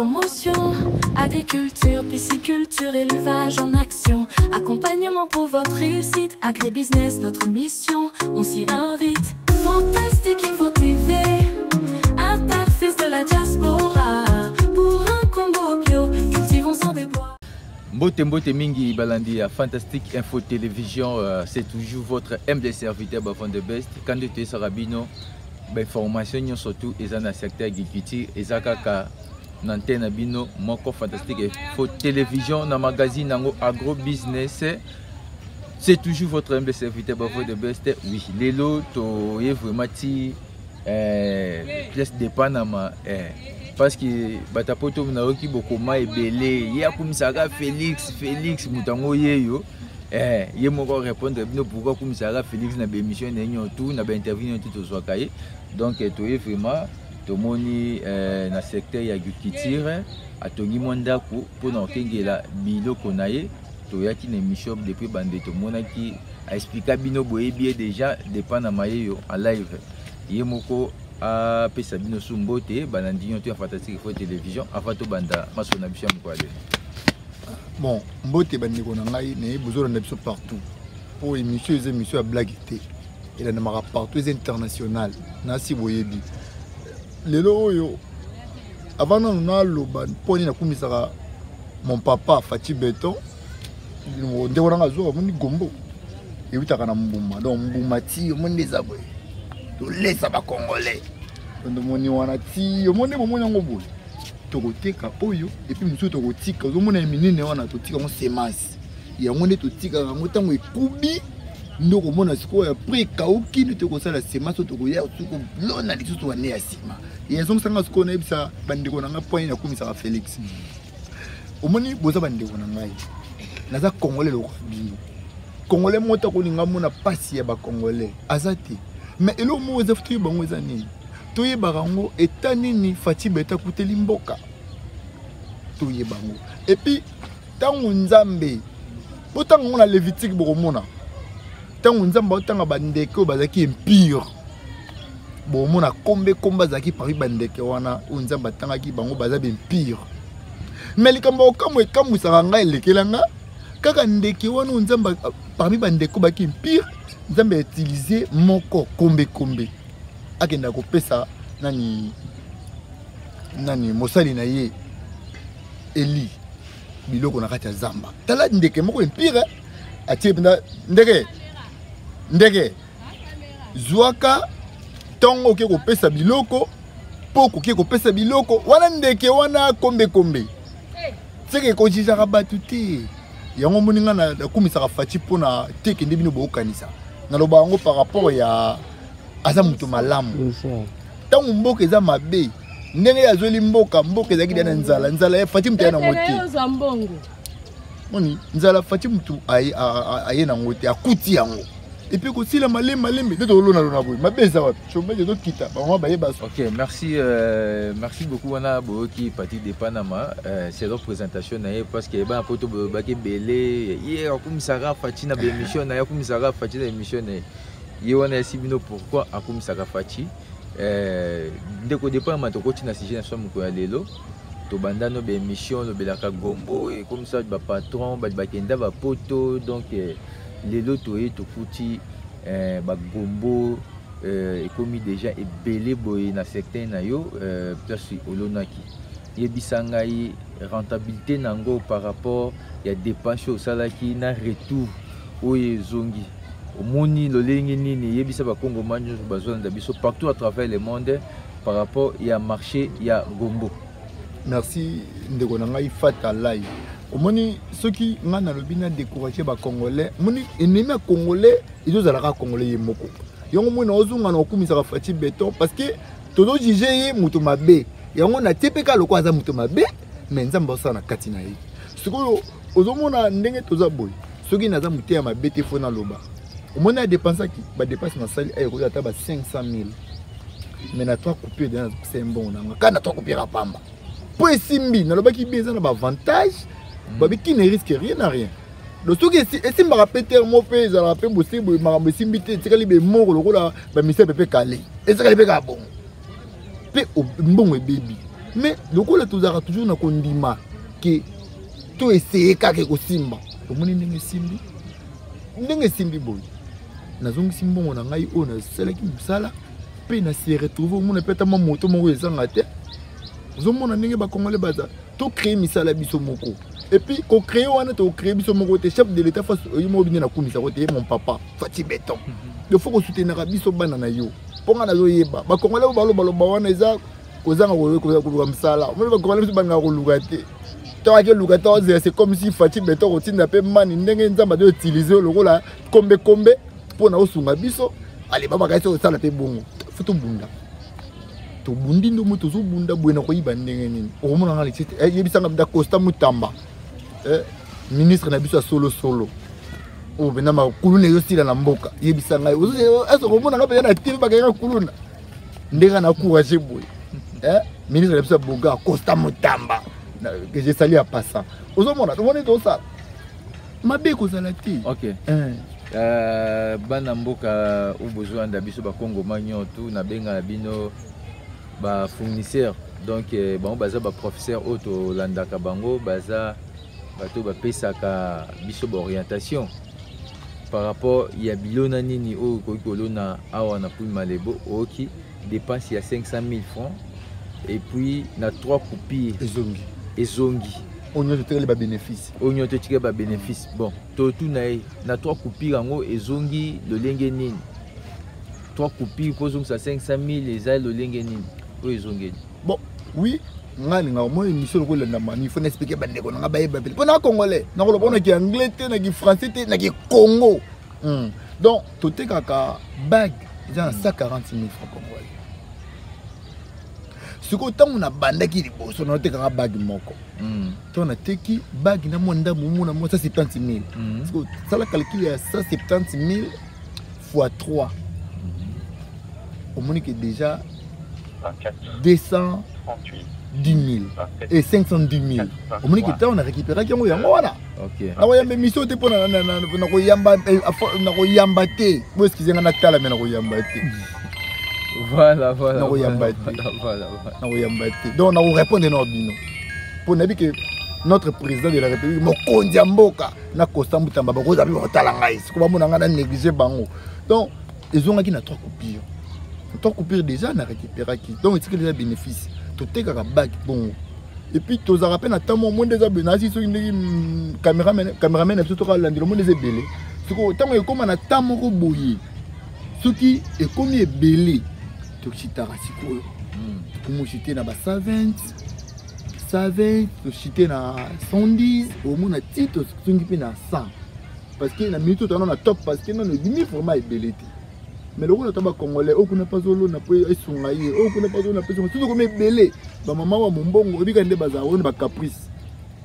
Promotion, agriculture, pisciculture, élevage en action. Accompagnement pour votre réussite, agribusiness, notre mission, on s'y invite. Fantastique Info TV, interface de la diaspora. Pour un Congo bio, cultivons sans déboire. Mbote mbote mingi balandi ya Fantastique Info Télévision, c'est toujours votre humble serviteur Bafon the Best. Quand tu es Sarabino, ba information nyonso tout eza na secteur agriculture, eza kaka na antenne na bino moko Fantastique Info Télévision na magazine yango Agro Business. C'est toujours votre humble serviteur Bafon the Best. Oui, lelo to ye vraiment ti place de Panama, parce que batapoto nayoki bokoma ebele ye akumisaka Félix, Félix moto yango yeyo. Ye moko répondre bino pourquoi akumisaka Félix na ba émission na ye nyonso tout, na ba interview nyonso tout tozwaka ye. Donc toye vraiment tomoni na secteur ya agriculture atongi mwa ndako mpona kokengela biloko na ye. Toyaki na émission depuis bande tomonaki aexplika bino boyebi ye déjà dépend na mayeyo en live. Ye moko apesa bino su mbote balandi nyonso ya Fantastique Info Télévision avant tobanda masolo na biso ya mokolo ya lelo. Bon, mbote bandeko na ngai, nayebi bozolanda biso partout. Po émission eza émission ya blague te. Elandamaka partout, eza international. Nasi boyebi. Lelo oyo avant nanu naloba mpo nini nakumisaka mon papa Fatshi Beton, ndeko nanga azwaka omoni gombo ewutaka na mbuma, donc mbuma ti omoni nde eza boye tolesa ba congolais. Donc omoni wana ti omoni bomoni yango boye tokoteka oyo et puis mosusu tokotika, ozomona ya minene wana totika yango semence yango nde totikaka yango ntango ekubi nde okomona sikoyo après ekauki nde tokosala semence oyo tokoya soki kolona lisusu wane ya nsima. Ezongisanga sikoyo nayebisa bandeko na ngai mpo nini nakumisaka Félix. Omoni boza bandeko na ngai, naza congolais lokola bino. Congolais moko akolinga mona pasi ya bacongolais aza te, mais eloko moko eza toyeba yango eza nini, toyebaka yango eta nini Fatshi Beton akuteli mboka, toyeba yango. Et puis ntango Nzambe botanga yango na Lévitique, bokomona ntango Nzambe aotanga bandeke oyo bazalaki impure, bomona kombe kombe azalaki parmi bandeke wana oyo Nzambe atangaki bango baza baimpure. Mais likambo okamwa ekamwisaka ngai elekela nga kaka ndeke wana oyo Nzambe parmi bandeke oyo bazalaki impure, Nzambe autilize moko kombe kombe akenda kopesa nani nani mosali na ye Eli biloko na kati ya zamba. Tala ndeke moko impure atie mpenza ndeke ndeke zwaka ntongo oke kopesa biloko mpo okoki kopesa biloko wana ndeke wana kombe kombe seke ekojijaka bato te. Yango omoni ngai nakumisaka Fatshi mpona te kende bino boyokanisa naloba yango par rapport ya aza moto malamu. Ntango mboka eza mabe ndenge ye azweli mboka, mboka ezalaki deya na nzala, nzala ya Fatshi moto aye nango te. Moni nzala Fatshi motu aye nango te, akuti yango et puis kosila malembe malembe nde tolonalona boye mabe eza wapi, chômage ezokita, bango bayeba. Ok, merci, merci beaucoup wana boyoki Patrick de Panama, c'est leur présentation na ye parce que bana poto boyobaki ebele ye akumisaka Fatshi na baémission na ye, akumisaka Fatshi na émission na ye. Ye wana esi bino pourquoi akumisaka Fatshi. Ndeko de Panama, tokoti na sujet na biso mokolo ya lelo. Tobanda no baémission lobelaka gombo ekomisa bapatron bato bakenda bapoto. Donc lelo toye tokuti bagombo ekomi déjà ebele boye na secteur na yo, place olonaki. Yebisa ngai rentabilité nango par rapport ya dépense oyo osalaki na retour oyo ezongi, omoni lolenge nini? Yebisa bakongoma nyonso bazolanda biso partout à travers le monde par rapport ya marché ya gombo. Merci ndeko na ngai Fata Lai. Omoni soki ngai nalobi na décourage bacongolais, omoni ennemi ya congolais ezozalaka congolais ye moko. Yango moni ozonga na okumisaka Fatshi Beton parce que tozojuge ye moto mabe, yango natie mpe kaka lokola aza moto mabe, mais Nzambe asala na kati na ye. Sikoyo ozomona ndenge toza boye, soki naza moteya mabe te, fo naloba omoni adépensaki badépense nasali aye koza ata ba 500 000, mais na trois coupure deja nazopesa mbongo nanga kaka na trois coupure ya pamba mpo esimbi. Nalobaki bien, eza na baavantage babi qui ne risque rien na rien. Donc soki esimbaka mpe terre mo mpe ezalaka mpe bose boye, makambo esimbi te, etikali bemoko lokola bamisia pepe kale, etikali mpe kaka bongo mpe mbongo ebebi. Mais lokola tozalaka toujours na kondima ke to essaye kaka ekosimba, omoni ndenge esimbi, ndenge esimbi boye, nazongisi mbongo na ngai oyo nasalaki mosala mpe na se retrouve. Omona mpe ata mwa moto moko ezanga te. Ozomona ndenge bacongolais baza, tocrée misala biso moko. Et puis kocrée wana, tocrée biso moko te. Chef de l'État face oyo moko bine nakumisako te, mon papa Fatshi Béton, il faut kosoutenaka biso bana na yo. Mpo nga nazoyeba bacongolais oyo balobaloba wana eza kozanga koluka mosala. Omoni bacongolais biso balingaka koluka te. Ntango akeluka te, ozela, c'est comme si Fatshi Béton kotinda mpe mani ndenge Nzambe azo utiliser lokola kombekombe mpo na osunga biso. Ale babaka esi osala mpe bongo. Faut tobunda, tobundi ndomo, tozobunda boye na koyiba ndenge nini? Okomona nga lexi yebisanga mda Costa Mutamba, ministre na biso ya solosolo oyo mpenza makuluna ezosila na mboka. Yebisa ngai, ese okomona nga mpenza na TV bakanga kuluna ndenge na courage boye? Ministre na biso ya boga Costa Mutamba que je salue en passant, ozomona, omoni tosala mabe ekozala te. Ok. Bana mboka oyo bozolanda biso, bakongoma nyonso, nabengaka bino bafournisseur. Donc bango baza baprofesseur oyo tolandaka, bango baza bato bapesaka biso baorientation par rapport ya bilona nini oyo okoki kolona awa na Pool Malebo. Oyoki dépense ya 500 000 francs et puis na 3 coupures ezongi. Ezongi. Oyo nyonso etikali babénéfice. Oyo nyonso etikali babénéfice. Bon, totuna ye na 3 coupures yango ezongi lolenge nini? 3 coupures mpo ozongisa 500 000 eza lolenge nini oyo ezongeli? Bon, oui, ngai nalingaka mwa émission lokola elanda mani. Faut naexpliquer bandeko na ngai bayeba pele mpo na congolais nakoloba naki anglais te, naki français te, naki Congo. Donc totekaka bague eza na 140 000 francs congolais. Sikoyo ntango nabandaki liboso, naotekaka bague moko. Ntango nateki bague na mwa ndambo, omona mwa 170 000. Sikoyo sala calcul ya 170 000 fois 3, omoni ke déjà 210 000 et 510 000. Omoni ke ntango na récupéraki yango, yango wana. Nakoyamba émission te mpo nakoyamba, nakoyamba te. Bo excuse nga, natala me nakoyamba te. Voilà. Nakoyamba te. Nakoyamba te. Donc nakorépondre na bino mpo nayebi ke notre président de la République, mokonzi ya mboka, na Constant Mutamba, bakozala mpe bakotala ngai. Siko bamona ngai na néglige bango. Donc ezongaki na 3 coupures, 3 coupures déjà na récupéraki. Donc etikali eza bénéfice. Totekaka bague bongo. Et puis tozalaka mpe na ntango mo nde eza nasi soki ndenge cameraman na biso tokalandela mo nde eza ebele. Siko ntango ekóma na temps moko boye, soki ekómi ebele, tochitaka sikoyo, tokomochite na ba 120, 120, tochite na 110, omona ti tosongi mpe na 100, parce que na minute totana na top, parce que nano ebimi vraiment ebele te. Mais lokola to bacongolais oyo kuna mpe azolona mpo esunga ye, oyo kuna mpe azolona mpo esunga, soki tokomi ebele, bamama wa mombongo ebika nde bazala oyo na bacaprice.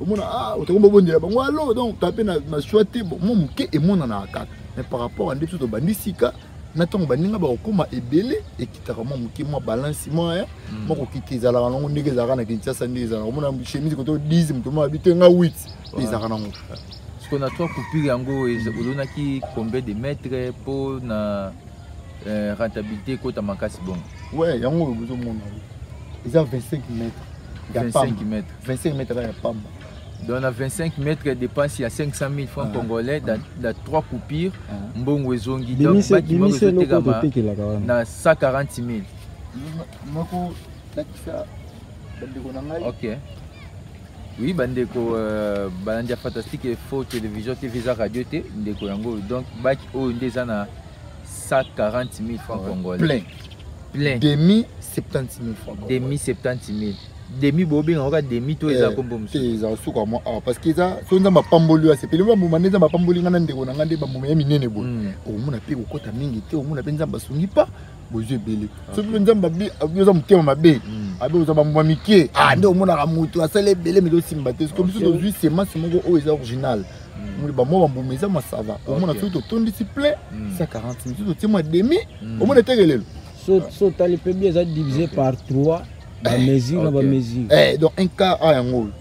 Omona, ah, otokomi bobondela bango alo. Donc toa mpe na choix te. Bon, mwa moke emonanaka kaka, mais par rapport a nde biso tobandi sika na ntango baninga bakokóma ebele, ekitaka mwa moke, mwa balance, mwa mwa kokita ezalaka nango ndenge ezalaka na Kinshasa, ndenge ezalaka. Omona chemise koto 10, moto moko abi te nga 8, ezalaka nango. Parce na 3 coupures yango, olonaki combien de mètres mpo na rentabilité ekota makasi bongo? Ouais, yango oyo bozomona eza 25 mètres ya 25 pamba. mètres. 25 mètres ya pamba. Donc na 25 mètres, dépense ya 500 000 francs congolais dans 3 coupures, mbongo ezongi. Donc bague moko Bimise eloko ezotekama totekelaka wana. Na 140 000. Moko lakisa bandeko na ngai. Ok, oui, bandeko balandi ya Fantastique Info Télévision TV, eza radio te, ndeko yango. Donc bague oyo nde eza na 140 000 francs congolais. Plein. Plein. Demi 70 000 francs. Demi 70 000. Demi bobengaka kaka demi to eza kombo te? Mosusu? Ezala suka mwa awa, parce que eza so Nzambe apamboli oyo asepeli bambuma nde Nzambe apamboli ngai na ndeko na ngai nde bambuma ya minene boye. Okomona mpe kokota mingi te. Omona mpe Nzambe asungi pa bozwi ebele. Soki mpe Nzambe abi oza motema mabe, abi oza bambuma mike, ah, nde omonaka moto asali ebele me tosimba te. Soki biso tozwi semence moko oyo eza original, omoni bamwa bambuma eza masava. Omona soki totondisi plein, 140. Soki totie mwa demi, omona etekelelo. So otali mpe bien, eza divisé par 3, bamesure na bamesure. Eh, donc un quart a yango oyo.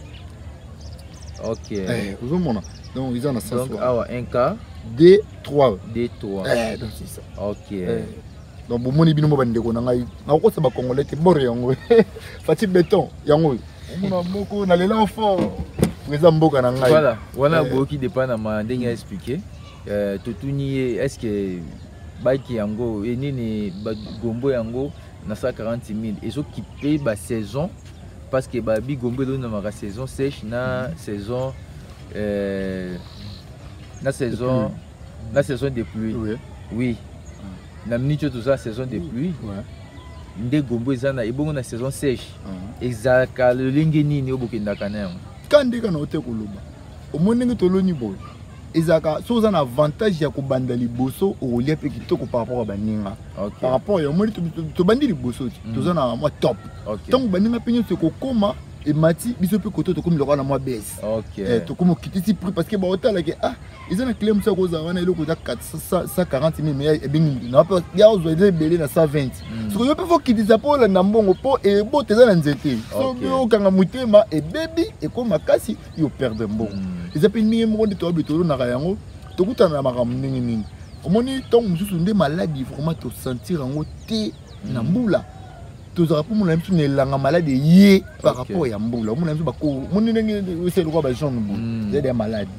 Ok. Eh, ozomona, donc eza na sens Donc wana. awa 1 quart. D 3. D3. Eh, donc c'est ça. Ok. Eh. Donc bomoni bino mo bandeko na ngai, nakokosa bacongolais te, bore yango Fatshi Béton yango oyo omona moko nalela fort eza mboka na ngai. Voilà, wana boyoki depa na ma ndenge ya expliqué. Totuni ye est ce que baki yango enini bagombo yango na 140 000 ezokipe basaison, parce que babigombo elonamaka saison sèche na saison na saison de pluie. Oui, na minute oyo toza saison de pluie nde gombo eza na ebongo. Na saison sèche ezalaka lolenge nini oyo bokendaka na yango? Ka nde kaka na ote koloba, omoni ndenge toloni boye, ezalaka so oza na avantage ya kobanda liboso, okolia mpe kitoko par rapport ya baninga. Par rapport ya omoni tobandi liboso ti toza na mwa top. Ntango baninga mpe nyonso ekokóma emati, biso mpe koto tokomi lokola na mwa baisse. Tokomi okitisi prix parce que baotalaki, ah, eza na client mosusu akozala wana, eloko eza 140 000, mais ebengi mutu na mpe ya ozwa eza ebele na 120. Soki yo mpe fo kitisa mpo olanda mbongo, mpo ebota eza na nzete, soki okanga motema, ebebi, ekoma makasi, yo perdre mbongo. Eza mpe ndenge moko nde toyabi tolonaka yango, tokutana na makambo ndenge nini. Omoni ntango mosusu nde maladi vraiment tosentir yango te na mbula tozalaka, mpo mona biso na elanga maladi eye par rapport ya mbula. Omona biso bako omoni ndenge esa eloko ya bajaune boye, eza ya maladi.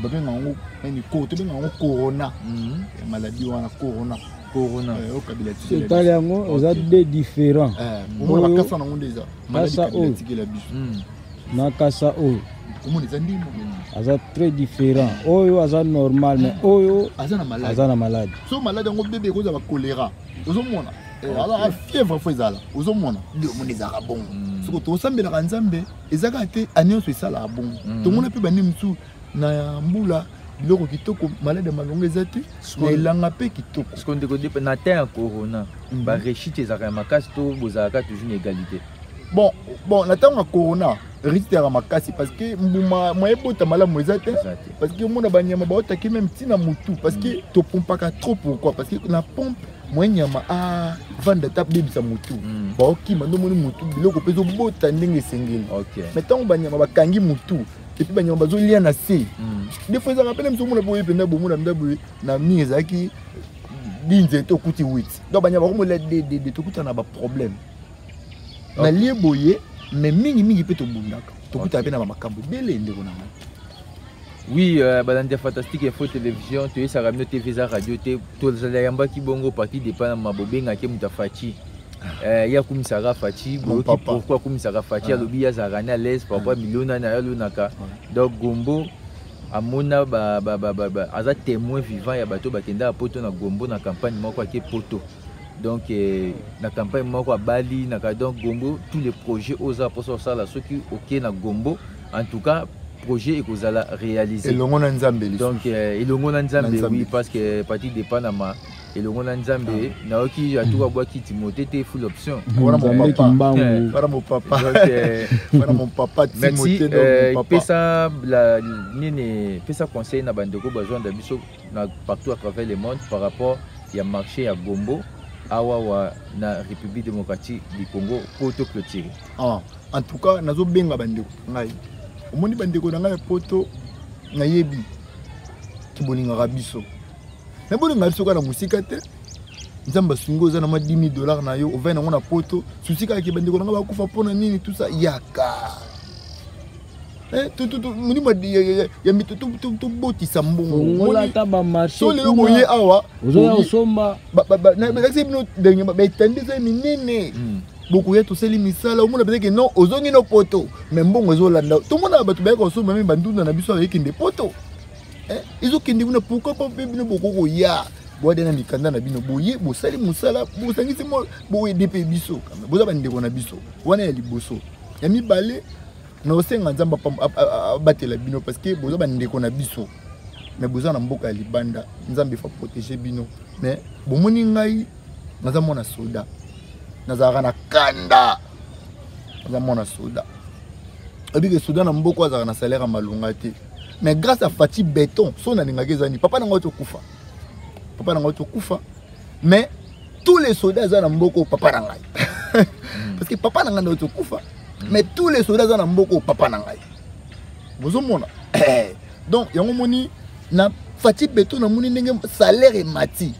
Babenga yango nani? Tobenga yango corona. Ya maladi wana, corona. Corona. Oyo kabila atikela. Totali yango eza deux différent. Omona bakasa nango nde eza maladi. Kasa kabila oyo. atikela biso. Na kasa oyo Omona eza ndenge moko. Aza très différent. Oyo aza normal, mais oyo aza na maladi. Aza na maladi. So maladi yango bebe ekozala bacholéra, ozomona azalaka fièvre, fo ezala, ozomona nde omona ezalaka bongo. Soko tosambelaka Nzambe, eza kaka te ane nyonso esalaka bongo. Tomona mpe bande mosusu na mbula biloko kitoko, maladi ya malongo eza te na elanga mpe kitoko. Siko ndeko Depa, na temps ya corona barechute ezalaka ya makasi to bozalaka toujours na égalité? Bon, na ntango ya corona, risque yaka makasi parce que mbuma moye ebota malamu eza te. Eza te. Parce que omona banyama baotaki même ntina motu, parce que topompaka trop. Pourquoi? Parce que na pompe moye nyama avanda ta bebisa motu, baokima nde omoni motu biloko mpe ezobota ndenge esengeli. Mais ntango banyama bakangi motu et puis banyama bazolia na se, des fois ezalaka pene mosu omona boye mpenza, bomona mpenza boye na mingi ezalaki di nzete okuti 8, donc banyama bakomolia dddd, tokutana na baproblème na lie boye. Mais mingimingi mpe tobundaka, tokutana mpe na bamakambo ebele, ndeko na ngai. Oui, balandi ya Fantastique Info Télévision, toyesaka bino TV eza radio te. Tozala yambaki bongo parti depa na bobengaki moto afaci. Ye akumisaka Fatshi. Mon Boyoki papa. pourquoi akumisaka Fatshi. Alobi ye azalaka ne à l'aise par rapport milio nani ayalonaka. Donc gombo amona aza témoin vivant ya bato bakendaka poto na gombo. Na campagne moko ake poto, donc na campagne moko abali na donc gombo, tous les projets oyo oza mposa kosala, soki oke na gombo, en tout cas projet ekozala réalisé. Elongo na Nzambe lisusu. Donc elongo na Nzambe. Na Nzambe. Oui, parce que parti depanama elongo na Nzambe, nayoki atuka bwaki Timothée te, full option. Wana mon Nzambe papa. Kimbangu. Wana mon papa. Donc Wana mon papa. Merci. Timothée, donc mon papa. Pesa la nini, pesa conseil na bandeko bazwanda biso na partout à travers le monde par rapport ya marché ya gombo awa wa na République démocratique du Congo po to clôturer. Ah, en tout cas nazobenga bandeko na ngai, omoni bandeko na ngai ya poto, nayebi ti bolingaka biso, me bolingaka biso kaka na mosika te. Nzambe asungi, oza na mwa 10 000 $ na yo, ovai nango na poto, susi kaka ke bandeko na ngai bakufa mpona nini, tout ça. Yaka. Molimo ya mito, tobotisa mbongo. Fongola ata bamarché. So lelo boye awa, ozoya kosomba. Nalakisi bino ndenge baetandi eza minene. Bokoya, tosali misala, omona peut-être non, ozongi no poto, mais mbongo ezolanda. Tomona bato bayaka kosomba me bandunda na biso ayekende poto. Ezokende kuna, pourquoi pas mpe bino bokokoya boade na mikanda na bino, boye bosali mosala, bosangisi mo, boyede mpe biso, boza bandeko na biso. Wana ya liboso. Ya mibale, na osenga Nzambe abatela bino parce que boza bandeko na biso, mais boza na mboka ya libanda, Nzambe fa protéger bino. Mais bomoni ngai naza mwana soda, nazalaka na kanda, naza mwana soda. Obike soda na mboka azalaka na salaire ya malonga te, mais grâce à Fatshi Béton, so nalingaki eza nini, papa na ngai tokufa, papa na ngai tokufa. Mais tous les soldats aza na mboka oyo, papa na ngai, parce que papa na ngai nde tokufa, mais tous les soldats aza na mboka oyo, papa na ngai, bozomona. Donc yango moni na Fatshi Béton, namoni ndenge salaire emati.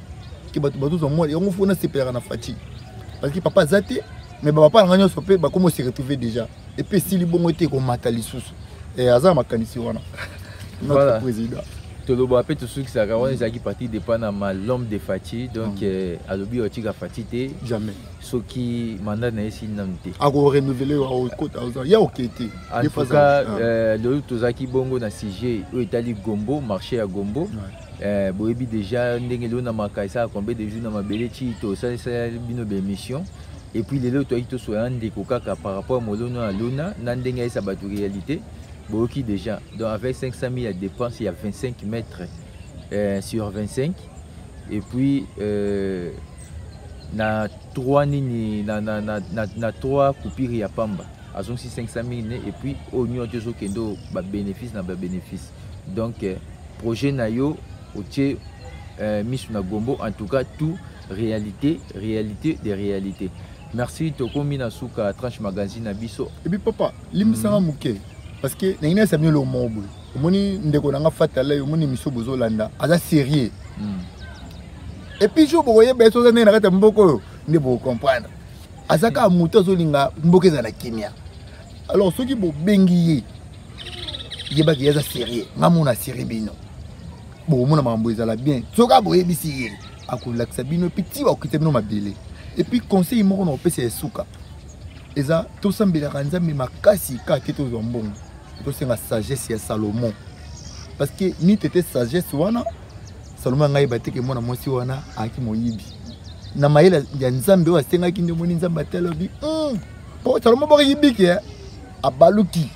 Que bato bazozwa mwa yango, fo nasepelaka na Fatshi, parce que papa aza te, mais bapapa na ngai nyonso mpe bakoma se retrouver déjà. Et puis esili bongo te, ekomata lisusu. Aza na makanisi wana, notre président. Toloba mpe tosukisaka wana, ezalaki parti depa na ma l'homme de Fatshi. Donc alobi otika Fatshi te. Jamais. Soki mandat na ye esili nanu te. Akorenouveler, akokota ya oke te. En tout cas, lelo tozalaki bongo na sujet oyo etali Gombo, marché ya Gombo. Boyebi déjà ndenge elonamaka, esalaka combien de jours na mabele, ti tosalisala bino baémission. Et puis lelo toyaki tosola na ndeko kaka par rapport ya molono ya lona na ndenge ayesa bato réalité. Boyoki déjà, donc avec 500 000 ya dépense ya 25 mètres sur 25, et puis na 3 nini na 3 coupure ya pamba, azongisi 500 000 ne. Et puis oyo nyonso ezokende oyo babénéfice na babénéfice. Donc projet na yo otie misu na Gombo. En tout cas, tout réalité, réalité de réalité. Merci, tokomi na suka tranche magazine na biso. Et puis papa, limbisanga moke, parce que ndenge nayesa bino eloko moko boye, omoni ndeko na nga Fatala, omoni émission bozolanda, aza sérieux. Et puis jour bokoyeba ye, soza ndenge na kati ya mboka oyo nde bokocomprendre, aza kaka moto azolinga mboka ezala na kimia. Alors soki bobengi ye, yebaki ye aza sérieux. Nga mona sérieux, bino bokomona makambo ezala bien. Soki aboyebisi ye, akolakisa bino, et puis ti bakokita bino mabele. Et puis conseil moko na kopesa ya esuka eza: tosambelaka Nzambe makasi kaka te tozwa mbongo, tosenga sagesse ya Salomon, parce que ni tete sagesse wana Salomon anga yeba teke mwana mwasi wana ayaki moyibi na mayele ya Nzambe oyo asengaki. Nde omoni Nzambe atalobi po Salomo boko yibiki, abaluki,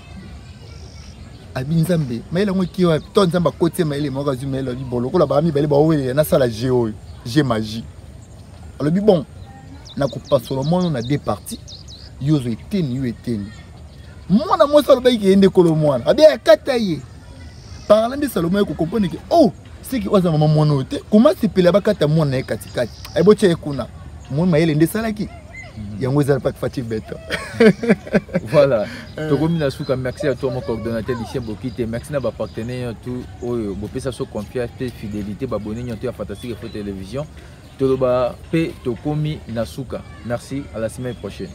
abi Nzambe, mayele yango eki wapi? To Nzambe akoti ye mayele moko, azwi mayele, abi: bon, lokola baa mibale baowelela, nasala je oyo je magie. Alobi: bon, nakopasola mwana na deux parties, yo ozwa eteni, yo eteni. Mwana mwasi alobaki ke ye nde kolo mwana, abi akata ye par là. Nde Salomo ye kocomprendre ke oh, seki oyo aza mama mwana oyo te, koma sepela bakata mwana na ye katikati, ayebotya ye kuna. Moi mayele nde esalaki yango, eza pa Fatshi Béton. Voilà, tokomi na suka. Merci à toi, mon coordonnateur Lucien Bokite. Merci na bapartenaire nyonso oyo bopesa so confiance mpe fidélité, babone nyonso ya Fantastique Info Télévision. Toloba mpe tokomi na suka. Merci, à la semaine prochaine.